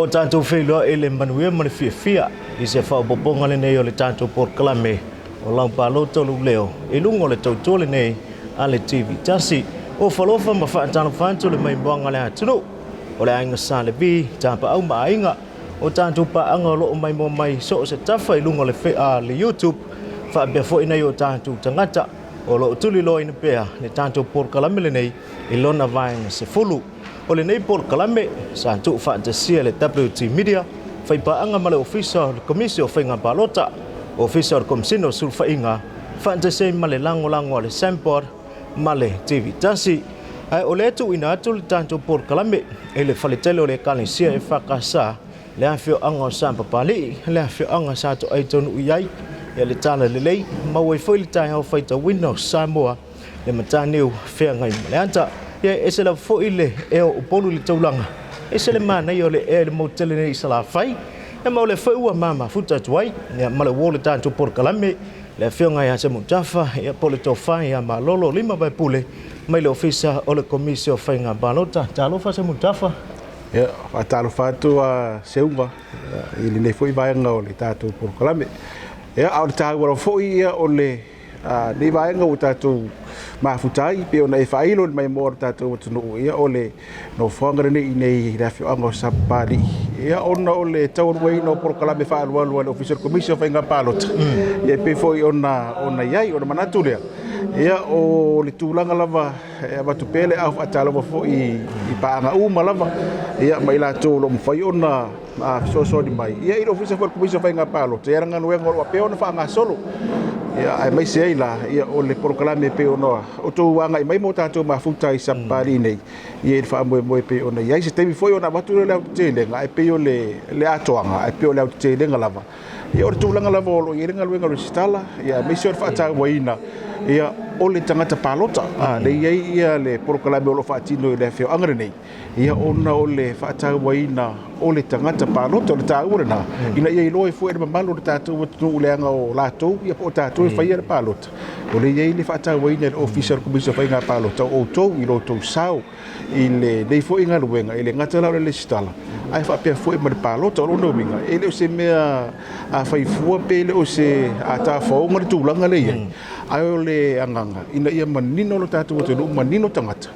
Ua tatou feiloai i le manuia ma le fiafia i se faaopoopoga lenei o le tatou polokalame o lau palota o lou leo i luga o le tautua lenei a le TV tasi. Ua falofa ma faatalofa atu le maimoaga a le atunuu o le aiga Sa Levi, Tapaau ma Aiga, o tatou paaga o lo o maimoa mai so o se tafa i luga o le, le YouTube faapea foi nai o tatou tagata o lo o tuliloaina pea le tatou polokalame lenei i lona vaega 10. O lenei polokalame sa tuufaatasia e le WT Media, faipaaga ma le Ofisa o le Komisi o Faiga Palota, Ofisa o le Komesina o Sulufaiga, faatasi ai ma le lagolago a le SAMPOD ma le TV Tasi. Ae o lea e tuuina atu le tatou polokalame i le faletele o le Ekalesia EFKS, le afioaga o Sapapalii, le afioaga sa toai taunuu i ai le talalelei, maua ai foi le taeao faitauina o Samoa le mataniu feagai ma le ata. Ia e ese lava foi le ea o Upolu i le taulaga, ese le manaia o le ea i le motu tele nei i Salafai. Ia ma o lea foi ua mamafuta atu ai ia, ma le uo le tatou polokalame, le afioga ia Semutafa, ia po o le tofa ia Malolo Lima Vaepule mai le Ofisa o le Komisi o Faiga Palota. Talofa Semutafa. Ia, faatalofa atu a Seuga i lenei foi vaega o le tatou polokalame. Ia, a o le taua lava foi ia o le lenei vaega ua tatou mafuta ai pei ona e faailo i le maimoa o le tatou atunuu, ia o le nofoaga lenei i inei i le afioaga o Sapapalii, ia ona o le taualugaina o polokalame faaalualu a le Ofisa o le Komisi o Faiga Palota, ia e pei foi ona i ai. Ona manatu lea, ia o le tulaga lava e avatu pea le aao faatalofa foi i paaga uma lava, ia ma i latou o lo o mafai ona fesoasoani mai ia i le Ofisa foi o le Komisi o Faiga Palota i ana galuega o lo o faapea ona faagasolo. Ia, aemaise ai la ia o le polokalame e pei ona outou agai mai ma o tatou mafuta i Sapapalii nei, ia i le faamoemoe e pei ona i ai se taimi foi ona avatu lea o le aotetelega, ae pei o le atoaga, ae pei o le aotetelega lava. Ia o le tulaga lava o lo o i ai le galuega resitala, ia aemaise o le faatauaina ia o le tagata palota. Lea e i ai ia le polokalame o lo o faatino i le afioaga lenei, ia ona o le faatauaina o le tagata palota, o le taua lena, ina ia iloa ai foi e le mamalu o le tatou atunuu leaga o latou ia po o tatou e faia le palota, o lea e i ai le faatauaina e le Ofisa o le Komisi o Faiga Palota o outou i lo outou sao i lenei foi galuega, e le gata la o le resitala, ae faapea foi ma le palota. O lona uiga, e le o se mea fai fua pe le o se tafaoga le tulaga lea e i ai, ae o le agaga ina ia manino lo tatou atunuu, manino tagata,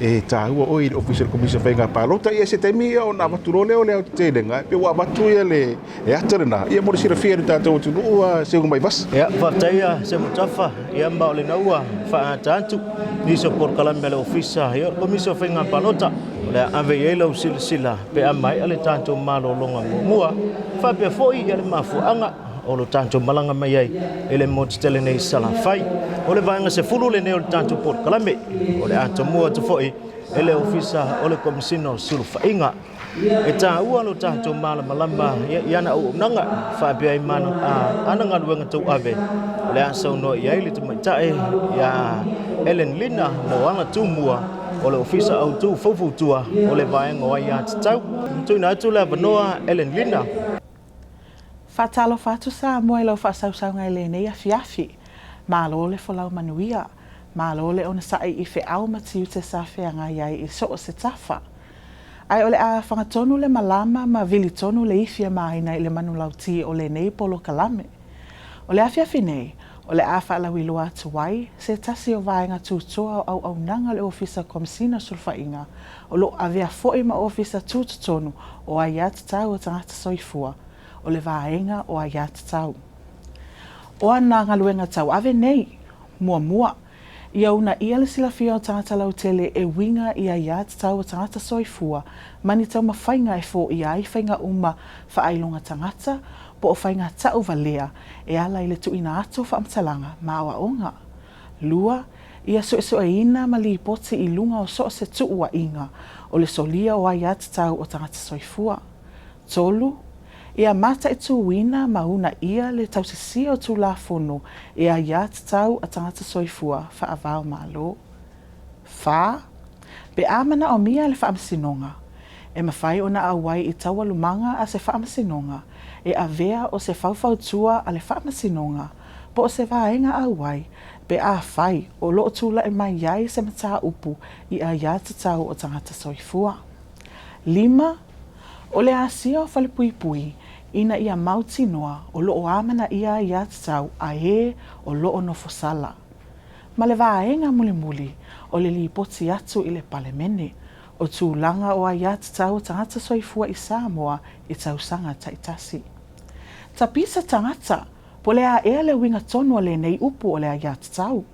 e taua oe i le Ofisa o le Komisi o Faiga Palota. Ia se taimi ia ona avatu loa lea o le aotetelega, e pei ua avatu ia le ata lena, ia mo le silafia e le tatou atunuu a Seuga Maivasa. Ia, faafetai ia Semutafa, ia ma o lena ua faaata atu nisi o polokalame a le Ofisa ia o le Komisi o Faiga Palota, o le a ave i ai lau silasila pe a maea le tatou malologa muamua, faapea foi ia le mafuaaga o lo tatou malaga mai ai i le motu tele nei i Salafai. O le vaega 10 lenei o le tatou polokalame, o le a tomua atu foi e le Ofisa o le Komesina o Sulufaiga. E taua lo tatou malamalama i ana auaunaga faapea ai ma ana galuega tauave, o le a saunoa i ai le tamaitai ia Ellen Lina Moana Tumua o le Ofisa Autu Faufautua o le Vaega o Aiatatau. Tuuina atu le avanoa Ellen Lina. Faatalofa atu Samoa i lau faasausauga i lenei afiafi. Malo le folau manuia. Malo le onosai i feau ma tiute sa feagai ai i so o se tafa. Ae o le a fagatonu le malama ma vili tonu le ifi a maina i le manulauti o lenei polokalame. O le afiafi nei, o le a faalauiloa atu ai se tasi o vaega tutoa o auaunaga o le Ofisa Komesina o Sulufaiga, o lo o avea foi ma Ofisa Tutotonu o Aiatatau a Tagata Soifua, o le Vaega o Aiatatau. O ana galuega tauave nei, muamua, Ia uunaia le silafia o tagata lautele e uiga i aiatatau a tagata soifua ma ni taumafaiga e foia ai faiga uma faailoga tagata po o faiga tauvalea e ala i le tuuina atu o faamatalaga ma aoaoga. Lua, ia suesueina ma lipoti i luga o so o se tuuaiga o le solia o aiatatau o tagata soifua. 3, Ia mataituina ma uunaia le tausisia o Tulafono e aiatatau a tagata soifua faava-o-Malo. 4, Pe a manaomia le Faamasinoga, e mafai ona auai i taualumaga a se Faamasinoga e avea o se faufautua a le Faamasinoga po o se vaega auai pe afai o lo o tulai mai ai se mataupu i aiatatau o tagata soifua. 5. O le asia o Falepuipui ina ia mautinoa o lo o amanaia aiatatau a ē o lo o nofo sala. Ma le vaega mulimuli o le lipoti atu i le Palemene o tulaga o aiatatau a tagata soifua i Samoa i tausaga taitasi. Tapisa tagata, po le a ea le uiga tonu o lenei upu o le aiatatau?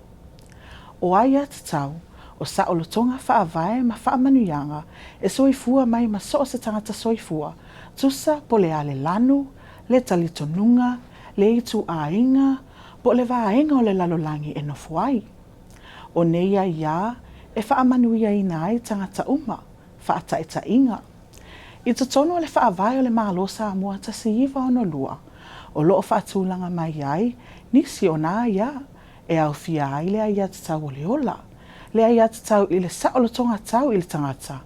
O aiatatau, o saolotoga faavae ma faamanuiaga e soifua mai ma so o se tagata soifua, tusa po le a le lanu, le talitonuga, le ituaiga, po o le vaega o le lalolagi e nofo ai. O nei aiā e faamanuiaina ai tagata uma, faataitaiga. I totonu o le Faavae o le Malo Samoa 1962, o lo o faatulaga mai ai nisi o nā aiā e aofia ai le aiatatau o le ola, le aiatatau i le saolotoga tau i le tagata,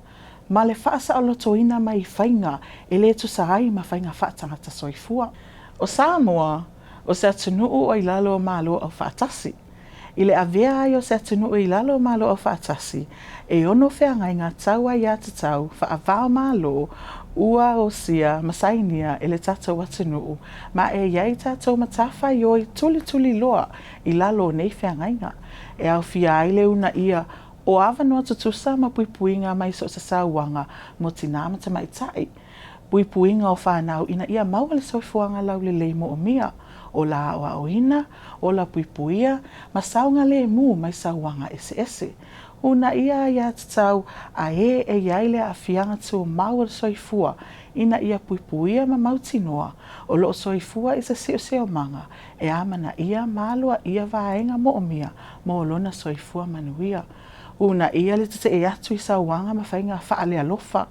ma le faasaolotoina mai i faiga e le tusa ai ma faiga faatagata soifua. O Samoa, o se atunuu o i lalo o Malo Aufaatasi. I le avea ai o se atunuu i lalo o Malo Aufaatasi, e ono feagaiga tau aiatatau faava-o-Malo ua osia ma sainia e le tatou atunuu ma e i ai tatou matafaioi tulituliloa i lalo o nei feagaiga, e aofia ai le uunaia o avanoa tutusa ma puipuiga mai so o se sauaga mo tinā ma tamaitai, puipuiga o fanau ina ia maua le soifuaga laulelei moomia, ola aoaoina, ola puipuia, ma saogalemu mai sauaga eseese. Uunaia aiatatau a e e i ai le aafiaga tumau o le soifua ina ia puipuia ma mautinoa o lo o soifua i se siosiomaga e amanaia ma aloaia vaega moomia mo lona soifua manuia. Uunaia le tetee atu i sauaga ma faiga faalealofa.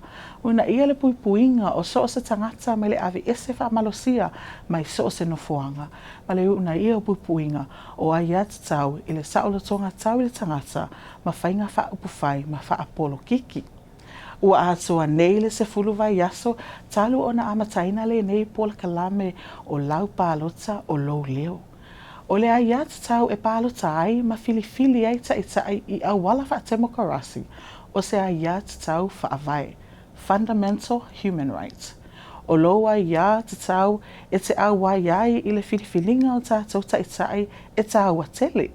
Uunaia le puipuiga o so o se tagata mai le aveese faamalosia mai so o se nofoaga, ma le uunaia o puipuiga o aiatatau i le saolotoga tau i le tagata ma faiga faaupufai ma faapolokiki. Ua atoa nei le 10 vaiaso talu ona amataina lenei polokalame o lau palota o lou leo. O le aiatatau e palota ai ma filifili ai taitai i auala faatemokarasi o se aiatatau faavae, fundamental human right. O lou aiatatau e te auai ai i le filifiliga o tatou taitai e taua tele,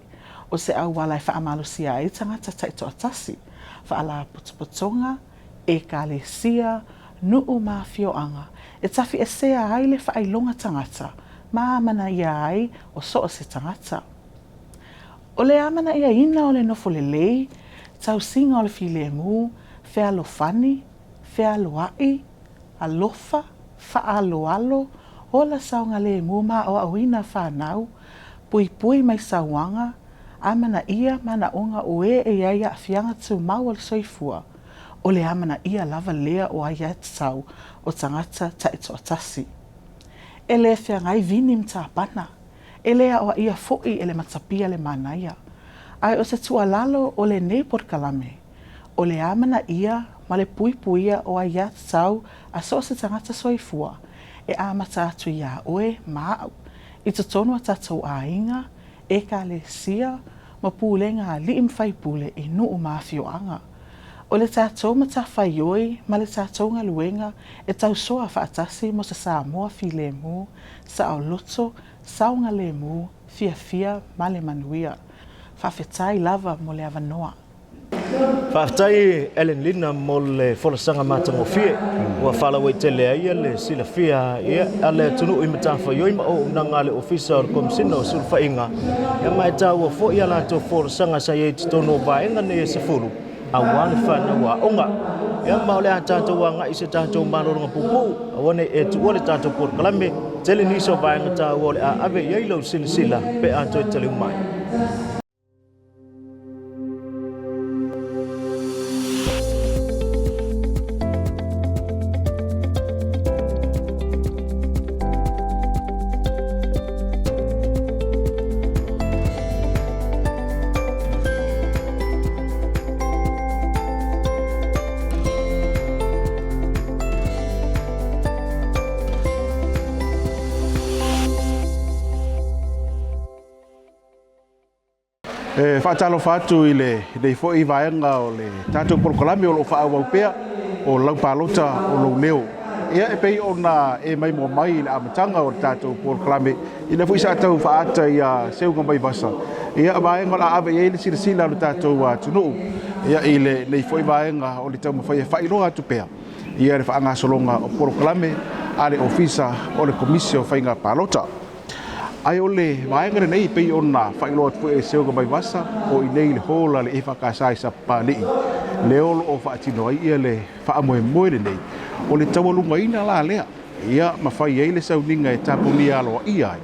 o se auala e faamalosia ai tagata taitoatasi, faalapotopotoga, ekalesia, nuu ma afioaga, e tafiesea ai le faailoga tagata ma amanaia ai o so o se tagata. O le amanaiaina o le nofo lelei, tausiga o le filemu, fealofani, fealoai, alofa, faaaloalo, ola saogalemu ma aoaoina fanau, puipui mai sauaga, amanaia manaoga o e e i ai aafiaga tumau o le soifua, o le amanaia lava lea o aiatatau o tagata taitoatasi. E le feagai vini ma tapana, e le aoaia foi e le matapia le manaia. Ae o se tuualalo o lenei polokalame, o le amanaia ma le puipuia o aiatatau a so o se tagata soifua e amata atu iā oe ma au i totonu o tatou aiga, ekalesia, ma pulega alii ma faipule i nuu ma afioaga. O le tatou matafaioi ma le tatou galuega e tausoa faatasi mo se Samoa filemu, saoloto, saogalemu, fiafia ma le manuia. Faafetai lava mo le avanoa. Faafetai Ellen Lina mo le folasaga matagofie ua faalauaitele ai le silafia a le atunuu i matafaioi ma auaunaga a le Ofisa o le Komesina o Sulufaiga, ma e taua foi a latou folasaga sa i ai i totonu o vaega nei e 10 aua le fanau aoga. Ma o le a tatou agai i se tatou malologa puupuu, aua ne i e tuua le tatou polokalame, tele nisi o vaega taua o le a ave i ai lau silasila pe a toe taliu mai. E faatalofa atu i lenei foi vaega o le tatou polokalame o lo o faaauau pea o lau palota o lou leo. Ia, e pei ona e maimoa mai i le amataga o le tatou polokalame, i lea foi sa tau faaata ia Seuga Maivasa, ia vaega o le a ave i ai le silasila a lo tatou atunuu, ia i lenei foi vaega o le taumafai e faailoa atu pea ia le faagasologa o polokalame a le Ofisa o le Komisi o Faiga Palota. Ae o le vaega lenei e pei ona faailoa atu foi e Seuga Maivasa, o i nei i le hall a le EFKS i Sapapalii, lea o lo o faatino ai ia le faamoemoe lenei, o le taualugaina la lea, ia ma fai ai le sauniga e tapunia aloaia ai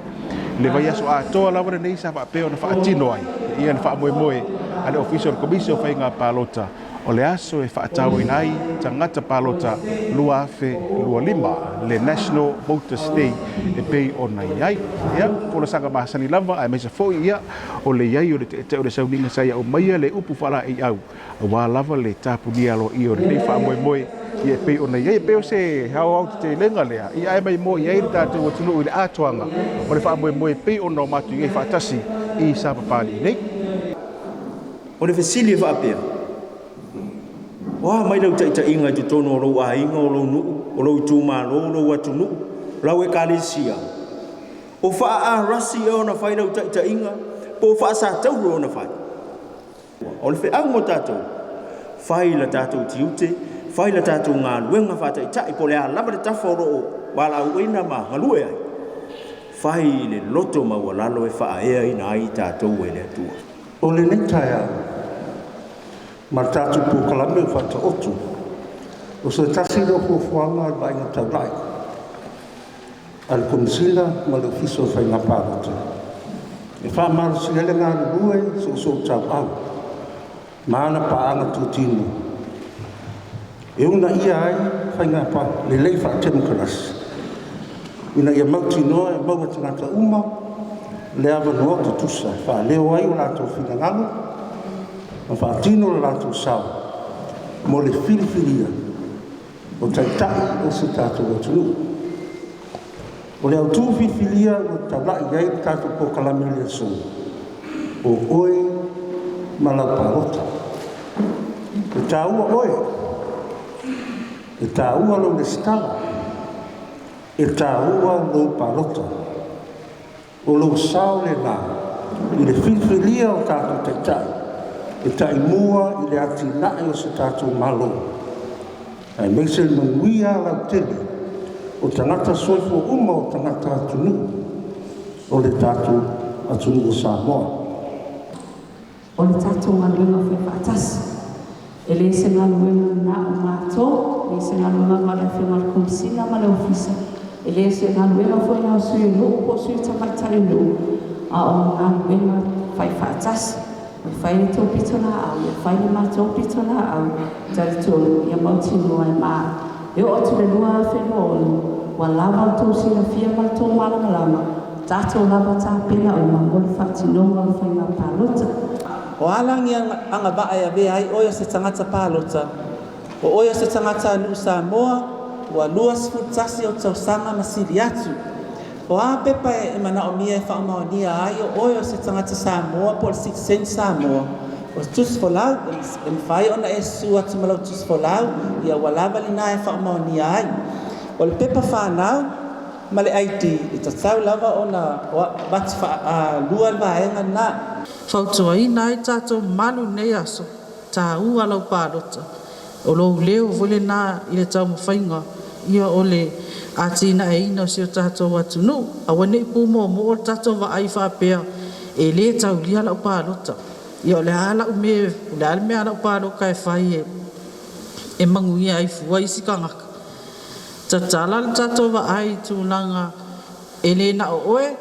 le vaiaso atoa lava lenei sa faapea ona faatino ai ia le faamoemoe a le Ofisa o le Komisi o Faiga Palota o le aso e faatauaina ai tagata palota 2025, le National Voters Day e pei ona i ai. Ia, folasaga masani lava aemaise foi ia o le i ai o le te'ete'e o le sauniga sa ia aumaia le upu faalaeiau aua lava le tapunia aloaia o lenei faamoemoe ia e pei ona i ai. E pei o se aoaotetelega lea ia ae maimoa i ai le tatou atunuu i le atoaga o le faamoemoe e pei ona o matou i ai faatasi i Sapapalii nei. O le fesili e faapea, O a mai lau taitaiga i totonu o lou aiga, o lou nuu, o lou itumalo, o lou atunuu, lau ekalesia? O faa-arasi ea ona fai lau taitaiga, po o faa-satauro ona fai? O le feau mo tatou, fai la tatou tiute, fai la tatou galuega faataitai po o le a lava le tafa o lo o valaauina ma galue ai, fai i le loto maualalo e faaeaina ai tatou e le Atua. O lenei taeao, ma le tatou polokalame ua faataoto, o se tasi lea o fuafuaga a le Vaaiga Taulai a le Komesina ma le Ofisa o Faiga Palota e faamalosia ai le galulue soosootauau ma ana paaga tutino e uunaia ai faiga lelei faatemokarasi ina ia mautinoa e maua tagata uma le avanoa tutusa e faaleo ai o latou finagalo ma faatino le latou sao mo le filifilia o taitai o se tatou atunuu. O le autu filifilia ua taulai i ai le tatou polokalame i le aso, o oe ma lau palota. E taua oe, e taua lou resitala, e taua lou palota. O lou sao lena i le filifilia o tatou taitai e taimua i le atinae o se tatou Malo, aemaise le manuia lautele o tagata soifua uma o tagata atunuu o le tatou atunuu o Samoa. O le tatou galuega fai faatasi, e le se galuega na o matou, e le se galuega na o le Afioga i le Komesina ma le Ofisa, e le se galuega foi na o Sui o Nuu po o Sui Tamaitai o Nuu, a o galuega fai faatasi. E fai le tou pitolaau, e fai le matou pitolaau, talitonu ia mautinoa e ma e oo atu le 2026 ua lava le tou silafia ma le tou malamalama, tatou lava tapena uma mo le faatinoga o le faiga palota. O a lagi agavaa e avea ai oe o se tagata palota, o oe o se tagatanuu Samoa ua 21 ou tausaga ma sili atu. O a pepa e manaomia e faamaonia ai o oe o se tagata Samoa po o le sitiseni Samoa, o le tusi folau, e mafai ona e susu atu ma lau tusi folau, ia ua lava lena e faamaonia ai. O le pepa fanau ma le ID, e tatau lava ona avatu faalua le vaega lena. Fautuaina ai tatou mamalu i lenei aso, taua lau palota, o lou leo foi lena i le taumafaiga ia o le atinaeina o si o tatou atunuu. Aua ne i pumoomoo le tatou vaai faapea e le taulia lau palota, ia o le a lau mea, o le a le mea a lau palota e fai e manuia ai fua isi tagata. Tatala le tatou vaai i tulaga e le na o oe,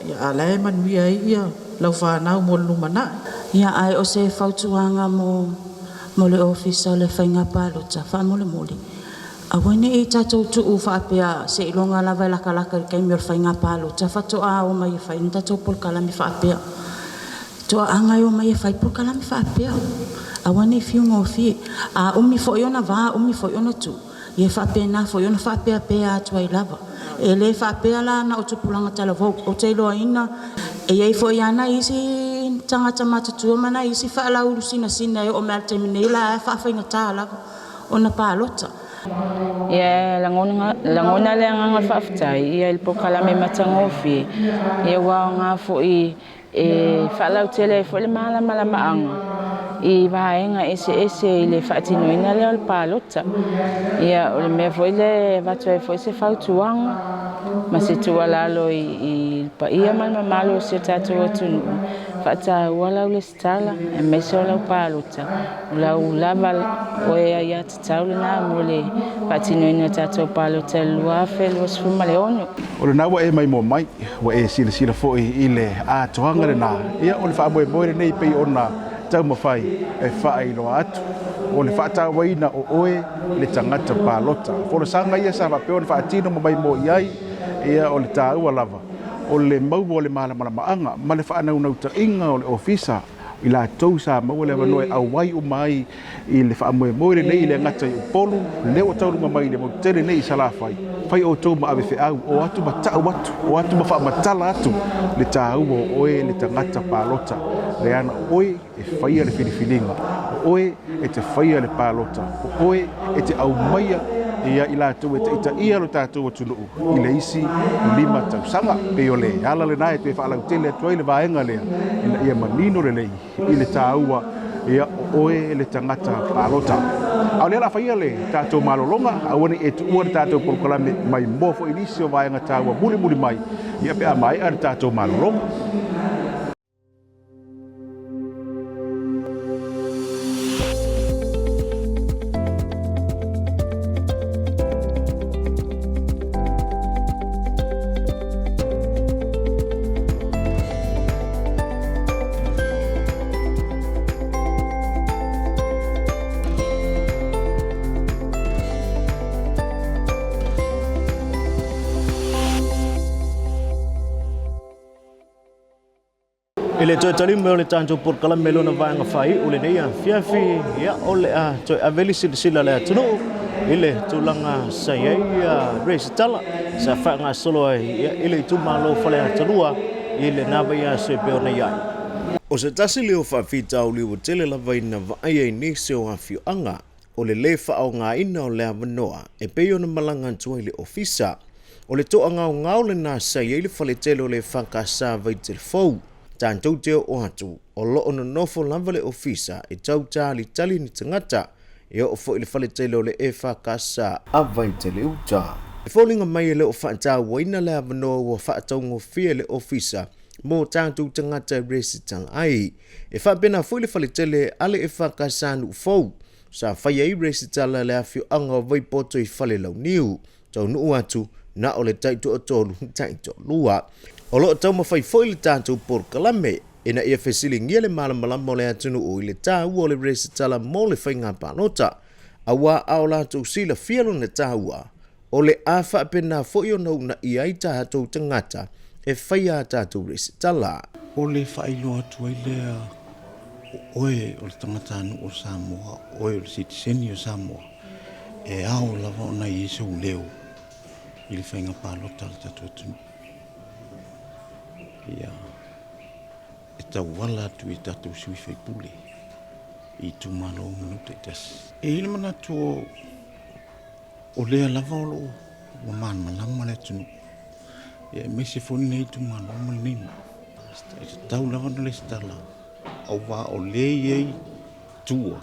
ia a la e manuia ai ia lau fanau mo le lumanai. Ia, ae o se fautuaga mo le Ofisa o le Faiga Palota, faamolemole, aua ne i tatou tuu faapea seiloga lava e lakalaka i le taimi o le faiga palota faatoa o mai e fai ni tatou polokalame faapea. Toaaga e omai e fai polokalame faapea, aua ne i fiu gofie. A umi foi ona va, umi foi ona tuu, ia faapena foi ona faapeapea atu ai lava. E le faapea la na o tupulaga talavou, ou te iloaina e i ai foi lava nai isi tagata matutua ma nai isi faalaulu sinasina e oo mai lava i le taimi nei la e faafaigata lava ona palota. Ia lagona, lagona le agaga o le faafetai ia i le polokalame matagofie, ia ua aoga foi e faalautele ai foi le malamalamaaga i vaega eseese i le faatinoina lea o le palota. Ia o le mea foi lea e avatu ai foi se fautuaga ma se tuualalo i le paia ma le mamalu o si o tatou atunuu, faataua lau lesitala aemaise o lau palota, o lau lava oe aiatatau lena mo le faatinoina o tatou palota i le 2026. O lena ua e maimoa mai, ua e silasila foi i le atoaga lena, ia o le faamoemoe lenei pei ona taumafai e faailoa atu, o le faatauaina o oe le tagata palota. O folasaga ia sa faapea ona faatino ma maimoa i ai, ia o le taua lava o le maua o le malamalamaaga ma le faanaunautaiga o le Ofisa i latou sa maua le avanoa e auai uma ai i le faamoemoe lenei i le gata i Upolu, lea ua tauluga mai i le motu tele nei i Salafai, fai outou ma ave feau, o atu ma tau atu, o atu ma faamatala atu le taua o oe le tagata palota, leaga o oe e faia le filifiliga, o oe e te faia le palota, o oe e te aumaia ia i latou e taitaia lo tatou atunuu i le isi 5 tausaga. Pei o le ala lena e toe faalautele atu ai le vaega lea ina ia manino lelei i le taua ia o oe le tagata palota. A o lea o le a faia le tatou malologa, aua ne i e tuua le tatou polokalame maimoa foi i nisi o vaega taua mulimuli mai ia pe a maea le tatou malologa. I le toe taliu mai o le tatou polokalame lona vaega faaiu lenei afiafi, ia o le a toe ave le silasila a le atunuu i le tulaga sa i ai resitala sa faagasolo ai ia, i le itumalo o Faleata 2 i lena vaiaso e pei ona i ai. O se tasi lea o faafitauli ua tele lava ina vaaia i nisi o afioaga, o le lē faaaogaina o le avanoa e pei ona malaga atu ai le ofisa. O le toagaogao lena sa i ai le faletele o le EFKS Vaitele Fou. Tatou te oo atu, o lo o nonofo lava le ofisa e tau talitali ni tagata e oo foi i le faletele o le EFKS a Vaitele Uta. E foliga mai e le o faatauaina le avanoa ua faataugofie le ofisa mo tatou tagata e resitala ai. E faapena foi le faletele a le EFKS Nuu Fou sa faia ai resitala le afioaga o Vaipoto i Falelauniu. Taunuu atu na o le taitoatolu taitoalua. O lo o taumafai foi le tatou polokalame ina ia fesiligia le malamalama o le atunuu i le taua o le resitala mo le faiga palota, aua a o latou silafia lona taua, o le a faapena foi ona uunaia ai tatou tagata e faia a tatou resitala. O le faailoa atu ai lea o oe o le tagatanuu o Samoa, o oe o le sitiseni o Samoa, e ao lava ona i ai sou leo i le faiga palota a le tatou atunuu. Ia, e tauala atu i tatou sui faipule i itumalo ma nuu taitasi. E i ai le manatu o O lea lava o lo o ua malamalama le atunuu, ia aemaise foi lenei itumalo ma lenei nuu. E tatau lava ona resitala aua o lea e i ai tua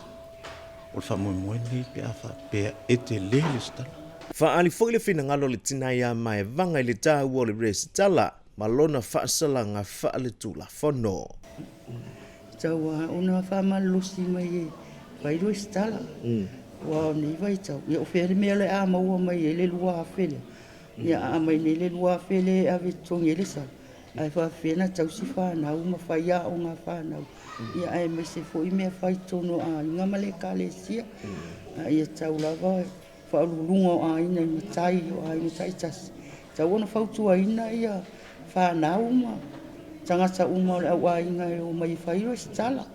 o le faamoemoe lenei pe a faapea e te le resitala. Faaali foi le finagalo o le tina ia Maevaga i le taua o le resitala ma lona faasalaga faaletulafono. Tau lava ona faamalolosi mai e fai resitala. Aua o nei vaitau, ia o fea le mea o le a maua mai ai le $2,000 lea? Ia a aumai nei le $2,000 lea e ave e totogi ai le sala, ae faapefea ona tausi fanau ma fai aoga a fanau, ia aemaise foi mea fai i totonu o aiga ma le ekalesia. A ia tatau lava faauluuluga o aiga i matai o aiga taitasi, e tatau ona fautuaina ia fanau ma tagata uma o le au aiga e omai e fai resitala.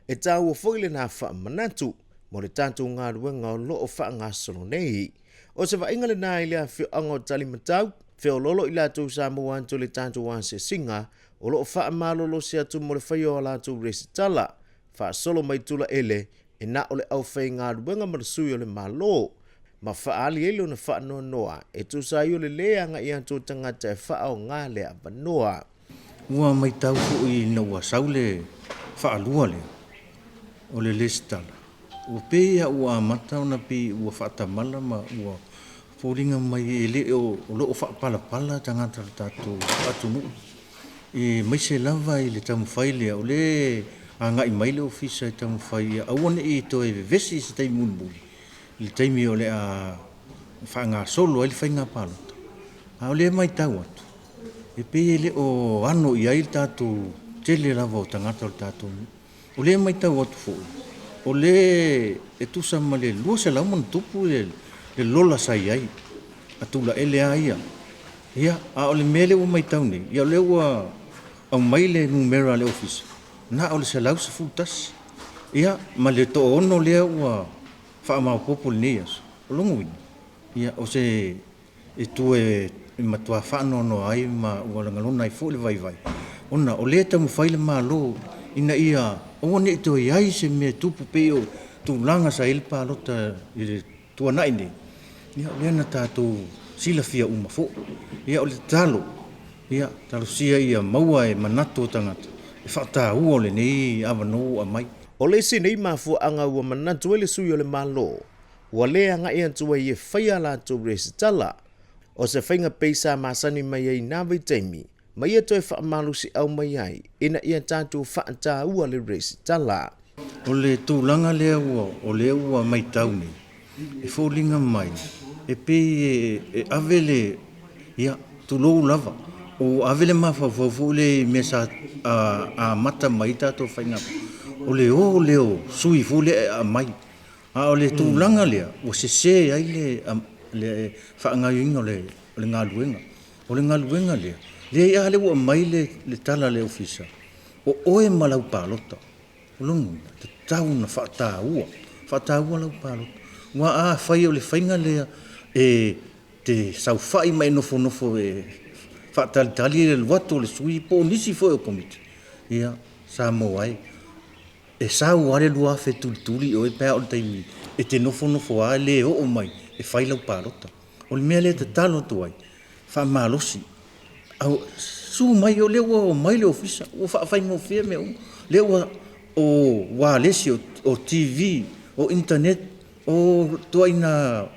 E taua foi lena faamanatu mo le tatou galuega o lo o faagasolo nei. O se vaaiga lena i le afioaga o Talimatau, feoloolo i latou sa maua atu i le tatou asiasiga o lo o faamalolosi atu mo le faia o a latou resitala faasolo mai Tulaele e na o le aufaigaluega ma le sui o le Malo. ma faaali ai lona faanoanoa e tusa ai o le lē aga'i atu o tagata e faaogā le avanoa. Ua maitau foi ina ua sau le faalua lea o le lesitala, ua pei a ua amata ona pei ua faatamala ma ua foliga mai e le o lo o faapalapala tagata o le tatou atunuu, aemaise lava i le taumafai lea o lea e agai mai le Ofisa e taumafai ia aua ne i toe vevesi i se taimi mulimuli i le taimi o le a faagasolo ai le faiga palota. A o lea e matau atu, e pei e le o ano i ai le tatou tele lava o tagata o le tatou nuu. O lea e matau atu foi, o lea e tusa ma le 200 ma ona tupu le lola sa i ai a Tulaele lava ia. Ia, a o le mea lea ua matau nei, ia o lea ua aumai le numera a le Ofisa, na o le 111. Ia, ma le toaono lea ua faamaopoopo i lenei aso. O lona uiga, ia o se itu e matua faanoanoa ai ma ua lagalona ai foi le vaivai, ona o lea e taumafai le Malo ina ia aua ne i toe i ai se mea e tupu pei o tulaga sa i ai le palota i le tuanai nei, ia o lea na tatou silafia uma foi. Ia o le tatalo, ia talosia ia maua e manatu o tagata le faataua o lenei avanoa ua aumai. O le isi nei mafuaaga ua manatu ai le sui o le Malo ua lē aga'i atu ai e fai a latou resitala, o se faiga pei sa masani mai ai i nā vaitaimi ma ia toe faamalosi'au mai ai ina ia tatou faatāua le resitala. O le tulaga lea ua o lea ua maitau nei, e foliga mai e pei e ave le, ia, tulou lava, ua ave le mafaufau foi lea i mea sa amata mai ai tatou faiga, o le o lea o sui foi lea e aumai. A o le tulaga lea ua sese ai le faagaoioiga o le galuega. O le galuega lea, leai a lea ua aumai le tala a le Ofisa, o oe ma lau palota. O lona uiga, e tatau ona faataua, faataua lau palota. Aua afai o le faiga lea e te saofai ma e nofonofo e faatalitali le alu atu o le sui po o nisi foi o Komiti, ia Samoa e, e sau lava le 2000 e tulituli i oe pe a oo i le taimi e te nofonofo lava le oo mai e fai lau palota. O le mea lea e tatalo atu ai, faamalosi, susu mai, o lea ua omai le ofisa, ua faafaigofie mea uma, lea ua o ualesi, o TV, o internet, o ituaiga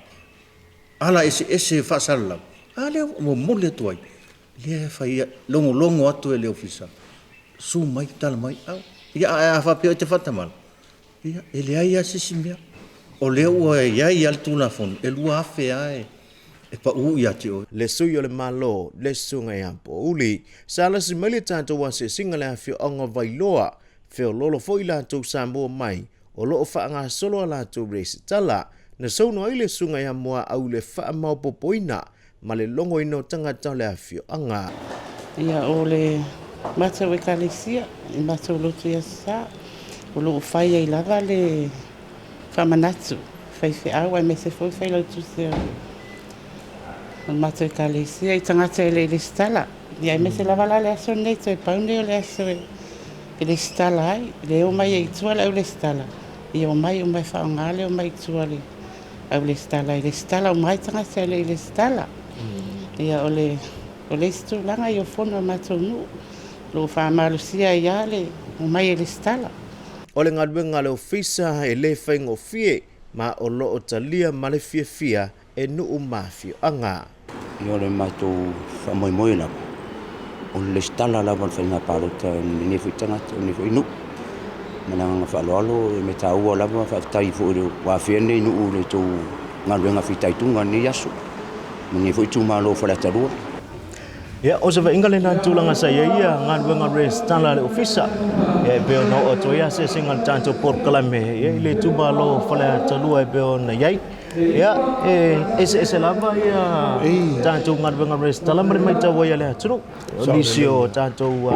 ala eseese faasalalau, a lea ua momoli atu ai, lea e fai logologo atu e le ofisa, susu mai, tala mai, au. Ia ae a faapea e te faatamala, ia e leai lava se isi mea. O lea ua i ai lava le Tulafono, e 2000 lava e pau ia te oe. Le sui o le Malo, le Susuga ia Pouli, sa lasi mai le tatou asiasiga le afioaga o Vailoa, feololo foi latou Samoa mai, o lo o faagasolo a latou resitala, na saunoa ai le Susuga ia Muaau i le faamaopoopoina ma le logoina o tagata o le afioaga. Ia, o le matou Ekalesia, i matou lotu i Aso Sa, o lo o fai ai lava le faamanatu, faifeau aemaise foi failautusi o le matou Ekalesia i tagata e le i lesitala. Ia, aemaise lava la le aso lenei, toe pau lenei o le aso e lesitala ai, le omai ai i tua le au lesitala, ia omai uma e faaaoga le omai i tua le au lesitala e lesitala uma ai tagata e le i lesitala. Ia o le o le isi tulaga ia o fono a matou nuu o lo o faamalosia ai lava le omai e lesitala. O le galuega a le Ofisa e lē faigofie ma o lo o talia ma le fiafia e nuu ma afioaga. Ia o le matou faamoemoe lava, o le lesitala lava o le faiga palota i lenei foi tagata, lenei foi nuu. Ma le agaga faaaloalo, e mea taua lava, faafetai foi ua afea lenei nuu i le tou galuega fitaituga i lenei aso, ma lenei foi itumalo o Faleata 2. Ia, o se vaaiga lena i le tulaga sa i ai ia galuega resitala a le Ofisa. Ia, e pei ona oo atu ai asiasiga a le tatou polokalame ia, i le itumalo o Faleata 2 e pei ona i ai. Ia, e eseese lava ia tatou galuega resitala ma le matau ai a le atunuu. O nisi o tatou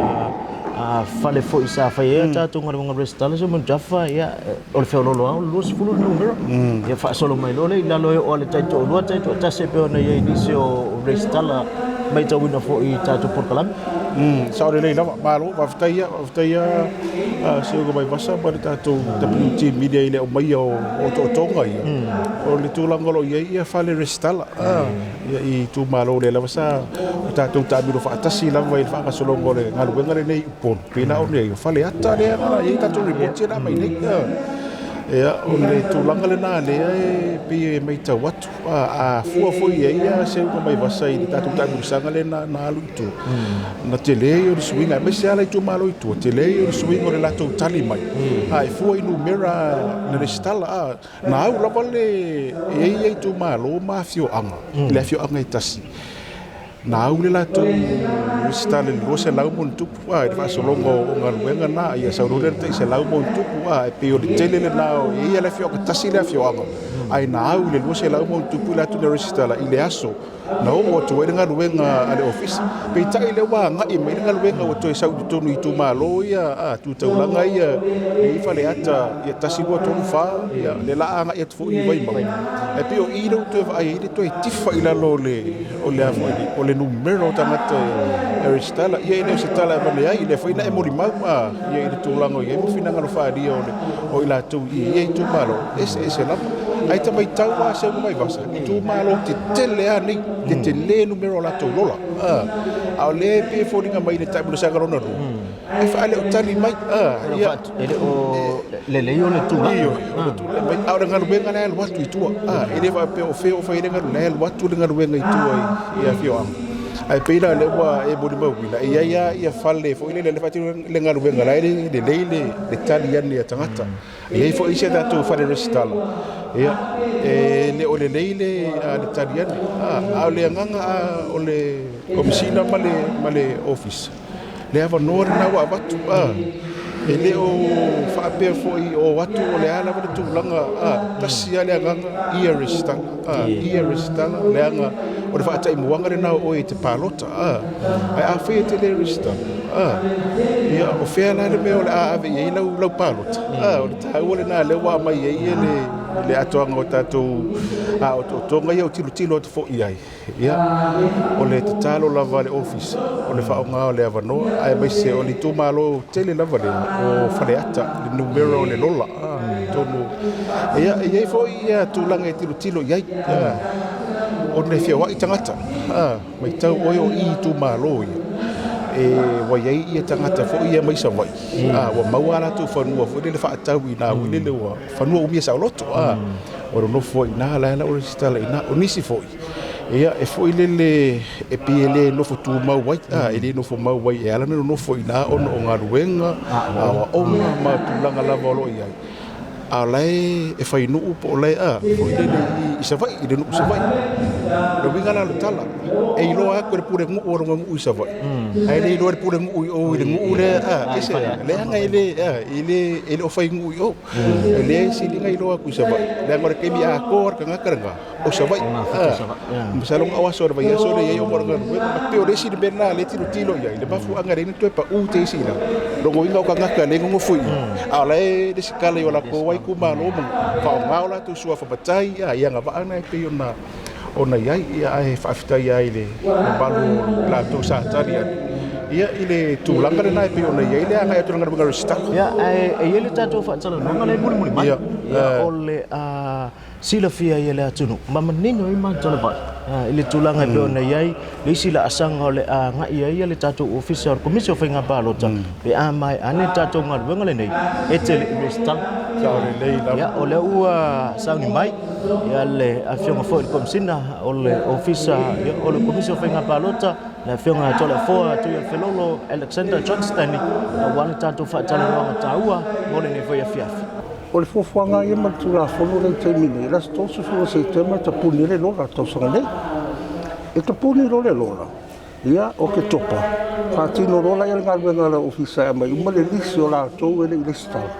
fale foi sa fai ai a tatou galuega resitala, se Mujafa, ia, o le feoloolo lava o le 20 le numera. Ia faasolo mai loa lea i lalo e oo lava i le taitoalua, taitoatasi e pei ona i ai nisi o resitala matauina foi i tatou polokalame. Sao lelei lava, malo, faafetai ia, faafetai ia Seuga Vaivasa ma le tatou WT Media i le aumaia o otootoga ia. O le tulaga o lo o i ai ia fale resitala ia i itumalo lea lava sa o tatou taamilo faatasi lava i le faagasologa o le galuega lenei i Upolu, pei la ona i ai o Faleata lea na i ai tatou ripoti na aumai nei. Ia, o le tulaga lena lea e pei e matau atu, a fua foi i ai ia Seuga Vaivasa i le tatou taamilosaga lea na alu i tua, na tele ia o le suiga, aemaise lava le itumalo i tua, tele ia o le suiga o le latou tali mai, a e fua i numera na resitala, na au lava le, e i ai ia itumalo ma afioaga, le afioaga e tasi, Na au le latou resitala i le 200+, i le faasologa o galuega na, ia sau loa lea i le tai 100+, e pei o le tele lena, e i ai le afioaga, tasi le afioaga, ae na au i le 200+ i latou na resitala i le aso na oo atu ai le galuega a le ofisa. Peitai lea ua agai mai le galuega ua toe sau i totonu i itumalo ia, tu taulaga ia i Faleata, ia 1, 2, 3, 4, ia lea la agai atu foi i Vaimauga. Ae pei o i lea ua toe vaai ai le toe tifa i lalo o le o le a foi o le numera o tagata e resitala. Ia e le o se tala e avane ai, lea foi na e molimau a ia i le tulaga o i ai ma finagalo faaalia o le o i latou i ia itumalo eseese lava. Ae ta matau lava Seuga Vaivasa, itumalo tetele lava nei, tetele numera o latou lola. A o lea e pei e foliga mai i le taamilosaga lona lua, E faaleotali mai. Ia. E le o lelei o le tulaga. Ioe, o le tulaga mai. A o le galuega la e alu atu i tua. E le faapea o fea o fai ai le galuega, la e alu atu le galuega i tua i afioaga. Ae pei la o lea ua e molimauina, e i ai lava ia fale foi lele e faatino le galuega la e lelei le tali ane a tagata. E i ai foi isi a tatou fale resitala, ia, e le o lelei le tali ane. A o le agaga o le Komesina ma le Ofisa, le avanoa lena ua avatu, e le o faapea foi o atu o le a lava le tulaga, tasi lava le agaga, ia resitala, ia resitala, leaga o le faataimuaga lena o oe e te palota, ae afai e te le resitala, ia o fea la le mea o le a ave i ai lau palota? O le taua lena lea ua aumai ai le atoaga o tatou otootoga ia o tilotilo atu foi i ai. Ia, o le tatalo lava a le Ofisa, o le faaaoga o le avanoa, aemaise o le itumalo tele lava lea o Faleata, le numera o le lola. Atonu, ia, e i ai foi ia tulaga e tilotilo i ai, ona e feoai tagata, matau oe o i itumalo ia, e ua i ai ia tagata foi ia mai Savaii, ua maua a latou fanua foi lele faatau i ina foi lele ua fanua umia saoloto, Ua nonofo ai i ina, la e la ua resitala i ina. O nisi foi, ia, e foi lele e pei e le nofo tumau ai, a, e le nofo mau ai, e ala ona nonofo i ina ona o galuega, aoaoga ma tulaga lava o lo o i ai. A o la e fai nuu po o la e, a, foi lele i Savaii, i le nuu i Savaii. O le uiga la o le tala, e iloa atu e le pulenuu o lona nuu i Savaii, ae le iloa e le pulenuu i o i le nuu lea, a, ese, leaga e le, a, e le, e le o fai nuu i o. E leai se iliga iloa atu i Savaii, leaga o le taimi atoa le tagata lena o Savaii. Masalo na o aso o le vaiaso lea e i ai ona o le galuega. E pei o le isi mea lena o lea e tilotilo i ai, le mafuaaga e ala ai ona toe pau te isi i lalo, logoina o tagata lea e nonofo i i, a o la e resitala i o latou lava itumalo ma faaaoga o latou suafa matai i agavaa na e pei ona i ai. Ae faafetai lava i le mamalu o latou sa tali atu ia i le tulaga lena e pei ona i ai le agai atu o le galuega resitala. Ia, ae e i ai le tatou faatalanoaga lea e mulimuli mai, ia, o le a silafia ai e le atunuu ma manino ai matou le vai i le tulaga e pei ona i ai le isi laasaga o le a agai ai le tatou Ofisa o le Komisi o Faiga Palota pe a maea ane le tatou galuega lenei e te le i resitala. Ia, o lea ua sauni mai Ia le Afioga foi i le Komesina o le Ofisa o le Komisi o Faiga Palota, le Afioga Toleafoa Tuiafelolo Alexander John Stanley, aua le tatou faatalanoaga taua mo lenei foi afiafi. O le fuafuaga ia ma le Tulafono lea i le taimi nei, o le aso 30 o Setema e tapuni ai le lola i le tausaga nei. E tapuni loa le lola, ia, o Oketopa, faatino loa lea le galuega a le Ofisa e aumai uma le lisi o latou e le i resitala.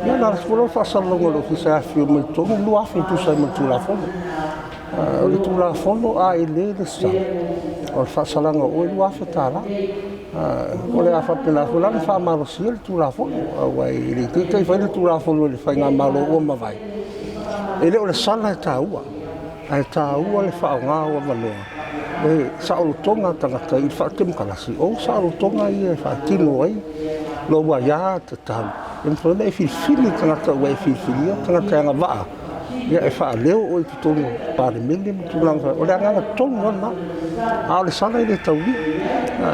Ia, na ala foi lea o le faasalalauga a le Ofisa e afifio mai i totonu 2,000 e tusa ai ma le Tulafono. O le Tulafono a e le resitala, o le faasalaga o oe e $2,000. O le a faapena foi la ona faamalosia le Tulafono, aua e le i taitai fai le Tulafono i le faigamalo ua mavae. E le o le sala e taua, ae taua le faaaoga o avanoa. E saolotoga tagata i le faatemokalasi, o saolotoga ia e faatino ai lou aiatatau, e mafai ona e filifili le tagata ua e filifilia, o tagata e agavaa ia e faaleo oe i totonu o le Palemene ma tulaga faapea. O le agaga tonu lava lena, a o le sala e le taulia,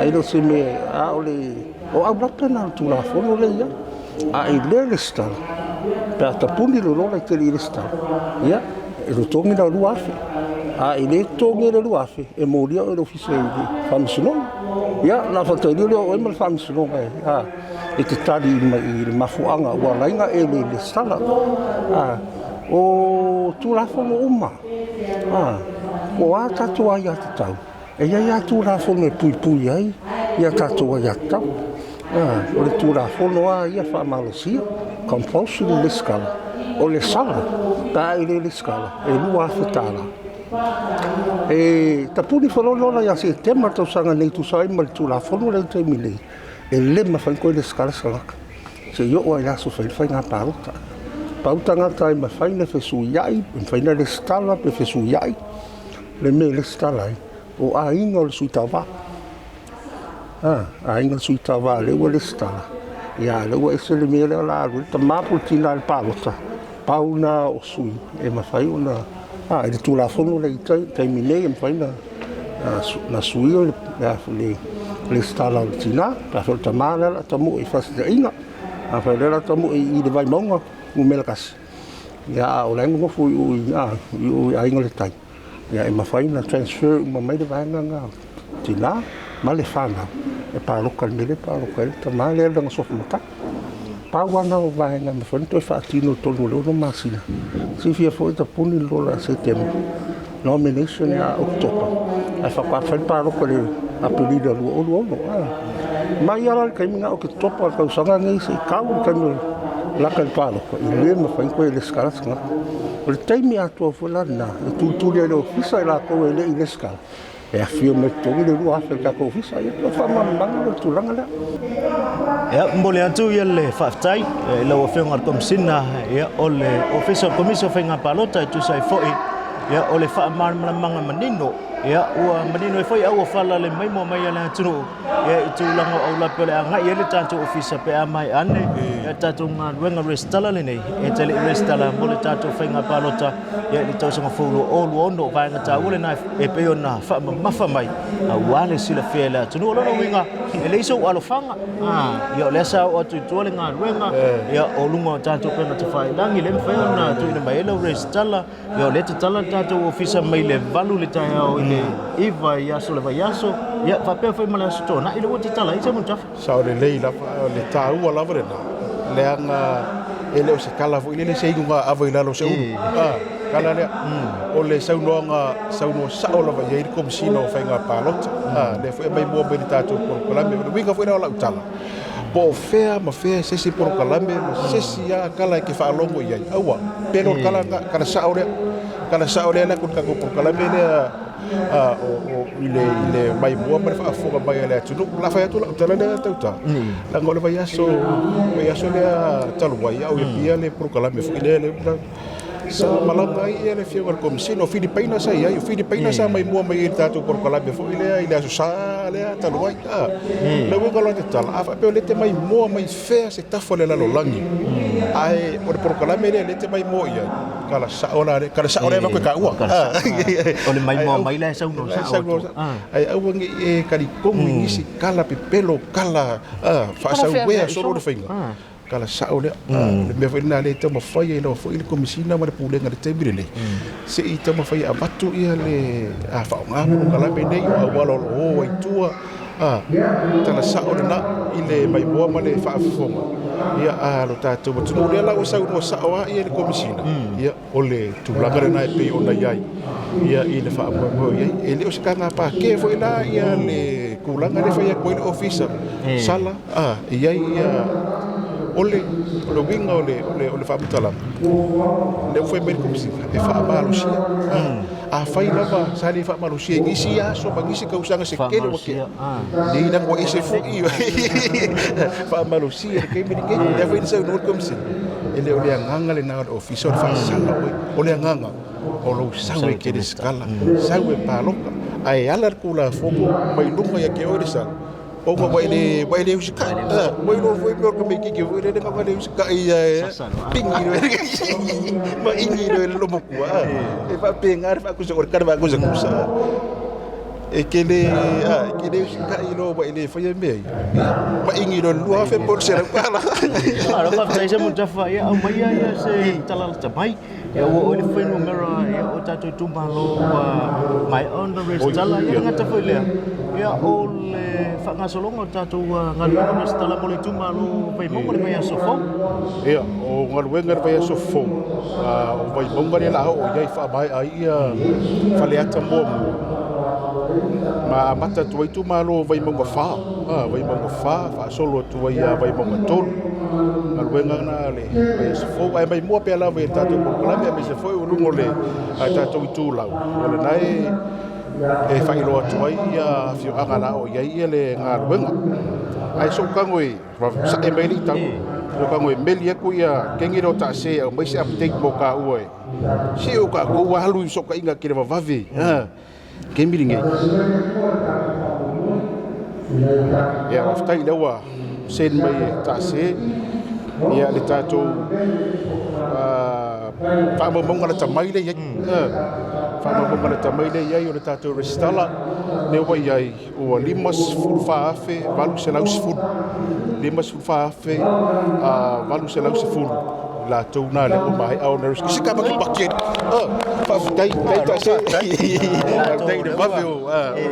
e le o se mea, a o le o aulape na o le Tulafono lea e i ai. A e le resitala, pe a tapuni le lola e te le i resitala, ia, e totogi lau $2,000. A e le totogia le $2,000, e molia oe e le Ofisa i le Faamasinoga. Ia, ona faatailia lea o oe ma le Faamasinoga e, a, e te tali mai i le mafuaaga ua ala ai ona e le resitala. A, o Tulafono uma, a, po o a tatou aiatatau, E i ai lava Tulafono e puipui ai ia tatou aiatatau. O le Tulafono lava ia faamalosia, compulsory resitala. O le sala, pe a e le resitala, e $2,000. E tapuni feoloolo ia Setema i le tausaga nei e tusa ai ma le Tulafono lea i le taimi nei, e le mafai ona toe resitala se tagata seia oo lava i le aso e fai ai le faiga palota. Pau tagata e mafai ona fesuiai, e mafai ona resitala pe fesuiai, le mea e resitala ai, o aiga o le sui tauva. Aiga o le sui tauva lea ua resitala, ia lea ua ese le mea lea o le a alu ai le tama po o le tina i le palota, pau lena o sui e mafai ona, i le Tulafono lea i le taimi nei e mafai ona suia le resitala o le tina, pe afai o le tama lea o le a tamua i Fasitaiga, afai o lea o le a tamua i le Vaimauga 1, ia a o la e nonofo i o i Aiga i le Tai, ia e mafai ona transfer uma mai le vaega lena o tina ma le fanau e palota i le mea lea e palota ai le tama lea i lana suafa matai. Pau lava lena o vaega e mafai ona toe faatino i totonu o le 6 masina. Silafia foi e tapuni le lola ia Setema, nomination ia Oketopa, ae faatoa fai le palota i le Aperila 2026. Mai lava la i le taimi lena o Oketopa o le tausaga lenei seia tau i le taimi e lata i le palota, e le mafai ona toe resitala se tagata. O le taimi atoa foi la lena e tulituli ai e le Ofisa i latou e le i resitala, e afio mai i totonu le 2,000 o le tatou Ofisa. Ia, o le faamalamalamaga lea o le tulaga lea. Ia, momoli atu ia le faafetai i lau Afioga i le Komesina o le Ofisa o le Komisi o Faiga Palota e tusa ai foi ia, o le faamalamalamaga manino ia, ua manino ai foi auofala le maimoa mai a le atunuu ia, i tulaga o aulape o le agai ai le tatou ofisa pe a maea ane ia, tatou galuega resitala lenei e te le i resitala mo le tatou faiga palota ia, i le tausaga fou 2026. Vaega taua lena e pei ona faamamafa mai aua le silafia e le atunuu. O lona uiga e leai sou alofaga, ia, o lea sa oo atu i tua le galuega ia, o luga o tatou upega tafailagi le mafai ona tuuina mai ai lau resitala. Ia, o lea tatala le tatou ofisa mai le 8 le taeao i le 9 i aso o le vaiaso, ia faapea foi ma le aso Toonai lea ua tatala ai Seumanutafa. Sao lelei lava, o le taua lava lena, leaga e le o se tala foi lele se inuga ava i lalo o se ulu. Ah, tala lea. O le saunoaga saunoa sao lava i ai le Komesina o Faiga Palota. Ah, lea foi e aumai mua mai i le tatou polokalame. O le uiga foi lea o lau tala, po o fea ma fea se isi polokalame ma se isi lava tala e te faalogo i ai, aua, pelo le tala lena, tala sao lea. Tala sao lea la ko le tatou polokalame lea o i le i le maimoa ma le faafofoga mai a le atunuu. O le a fai atu lau tala lea Tauta, leaga o le vaiaso vaiaso lea talu ai a o i Apia le polokalame foi lea lea sa malaga ai le Afioga i le Komesina o Filipaina sa i ai, o Filipaina sa maimoa mai ai i le tatou polokalame foi lea i le Aso Sa lea talu ai. Le uiga o la ta tala, a faapea o lea e te maimoa mai fea se tafa o le lalolagi, ae o le polokalame lea lea e te maimoa i ai, kala sao la lea, kala sao lea e taua. O le maimoa mai la e saunoa sao atu. Ae aua ne i e talitonu i nisi tala pepelo, tala faasauea solo le faiga. Tala sao lea. O le mea foi lena lea e taumafai ai lava foi le Komesina ma le Pulega i le taimi lenei, se i taumafai e avatu le faaaoga polokalame nei, o auala o lo o o ai i tua, tala sao lena i le maimoa ma le faafofoga a lo tatou atunuu. O lea la ua saunoa sao lava le Komesina, ia, o le tulaga lena e pei ona i ai i le faamoemoe i ai. E le o se taga pākē foi la le tulaga lea e fai atu ai le Ofisa, sala, e i ai o le uiga o le faamatalaga, lea ua fai mai le Komesina, e faamalosia. Afai lava sa le faamalosia i nisi aso ma nisi tausaga se tele ua tea, nei leaga ua ese foi, faamalosia i le taimi lenei. Lea foi na saunoa le Komesina, e le o le agaga lena o le Ofisa o le faasala oe, o le agaga o lou sau e te resitala, sau e palota. Ae ala le Tulafono mai luga ia te oe le sala, ona ua e le, ua e le usitai. Ua iloa foi mea o le tamaitiiti foi lele na ona le usitai ia e pigi loa ma igi loa e le lomotua. E faapena le faakusa, o le tala faakusakusa. E te le, e te le usitai loa ua e le faia mea ia. Ma igi loa i le $2,000 po o le $100. Malo faafetai Seumanutafa, ia aumaia ia se tala lata mai. Ia ua oo i le fuainumera ia o tatou itumalo ua maea ona resitala. Ia e le gata foi i lea, ia o le faagasologa o tatou galuega resitala mo le itumalo o Vaimauga i le vaiaso fou. Ia, o galuega i le vaiaso fou, o Vaimauga lea o le a oo i ai e faamaea ai ia Faleata muamua ma amata atu ai itumalo o Vaimauga 4, Vaimauga 4 faasolo atu ai ia Vaimauga 3. Galuega lena a le vaiaso fou. Ae maimoa pea lava i le tatou polokalame aemaise foi o luga o le tatou itulau, o lena e faailoa atu ai ia afioaga o le a oo i ai le galuega. Ae sou tago e sae mai le itau, sou tago e meli atu ia kegi lea o taase e aumai se update mo taua e se o tatou alu i fesootaiga televavave. Taimi lenei, ia faafetai o lea ua send mai e taase ia le tatou faamaumauga lata mai lea e i ai. Faamaumauga lata mai lea e i ai o le tatou resitala lea ua i ai ua 54,810. 54,810 latou na lea ua maea ona resitala. Se kapakipaki ai. Faafetai, faafetai taase. Faafetai i le vave o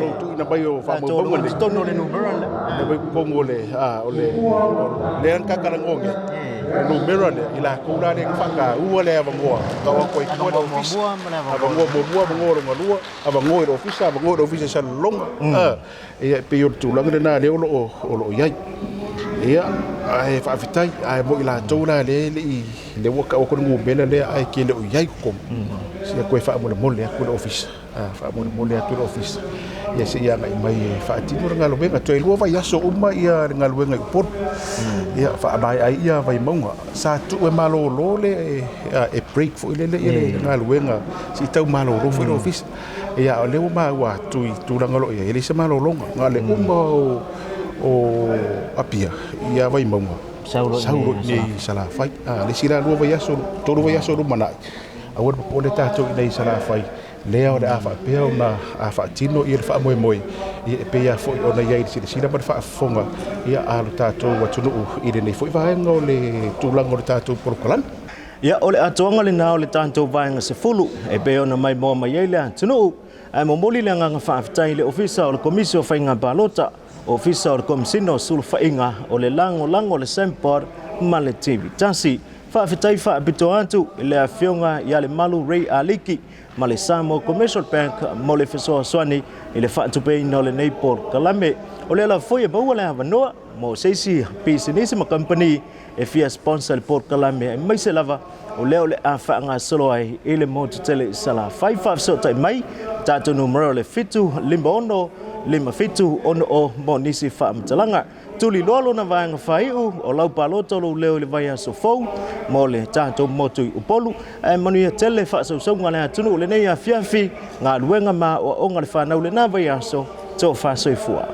lou tuuina mai o faamaumauga nei. Totonu o le numera lea. Lea mai totonu o le o le lea na tatalanoa nei. O le numera lea, i latou la lea na faataua le avanoa tau atu ai tua le ofisa. Avanoa muamua, avanoa lona lua, avanoa i le ofisa, avanoa i le ofisa i Salelologa. Ia e pei o le tulaga lena lea o lo o i ai. Ia, ae faafetai, ae mo i latou la lea e le i, lea ua tau atu le numera lea ae te le o i ai i totonu, se i toe faamolemole atu le ofisa, faamolemole atu le ofisa, ia se i agai mai e faatino le galuega. Toe 2 vaiaso uma ia le galuega i Upolu, ia faamaea ai ia Vaimauga. Sa tuu e malolo le, e break foi lele ia le galuega, se i tau malolo foi le ofisa. Ia, o lea ua maua atu i tulaga o lo o i ai, e leai se malologa, na o le uma o Apia ia Vaimauga, sau loa i inei i Salafai. A, le isi la 2 vaiaso, 3 vaiaso lumanai, aua le popole tatou i inei i Salafai, lea o le a faapea ona a faatino ia le faamoemoe, ia e pei lava foi ona i ai i le silasila ma le faafofoga ia a lo tatou atunuu i lenei foi vaega o le tulaga o le tatou polokalame. Ia, o le atoaga lena o le tatou Vaega 10 e pei ona maimoa mai ai le atunuu, ae momoli le agaga faafetai i le Ofisa o le Komisi o Faiga Palota, Ofisa o le Komesina o Sulufaiga, o le Lagolago o le SAMPOD ma le TV Tasi. Faafetai faapitoa atu i le Afioga ia Lemalu Ray Aliki ma le Samoa Commercial Bank mo le fesoasoani i le faatupeina o lenei polokalame. O lea lava foi e maua le avanoa mo se isi pisinisi ma kamupani e fia sponsor le polokalame aemaise lava o lea o le a faagasolo ai i le motu tele i Salafai. Faafesootai mai tatou numera o le 756 5760 mo nisi faamatalaga. Tuliloa lona vaega faaiu o lau palota o lou leo i le vaiaso fou mo le tatou motu i Upolu. Ae manuia tele faasausauga a le atunuu i lenei afiafi, galuega ma aoaoga a le fanau i lena vaiaso. Tofa soifua.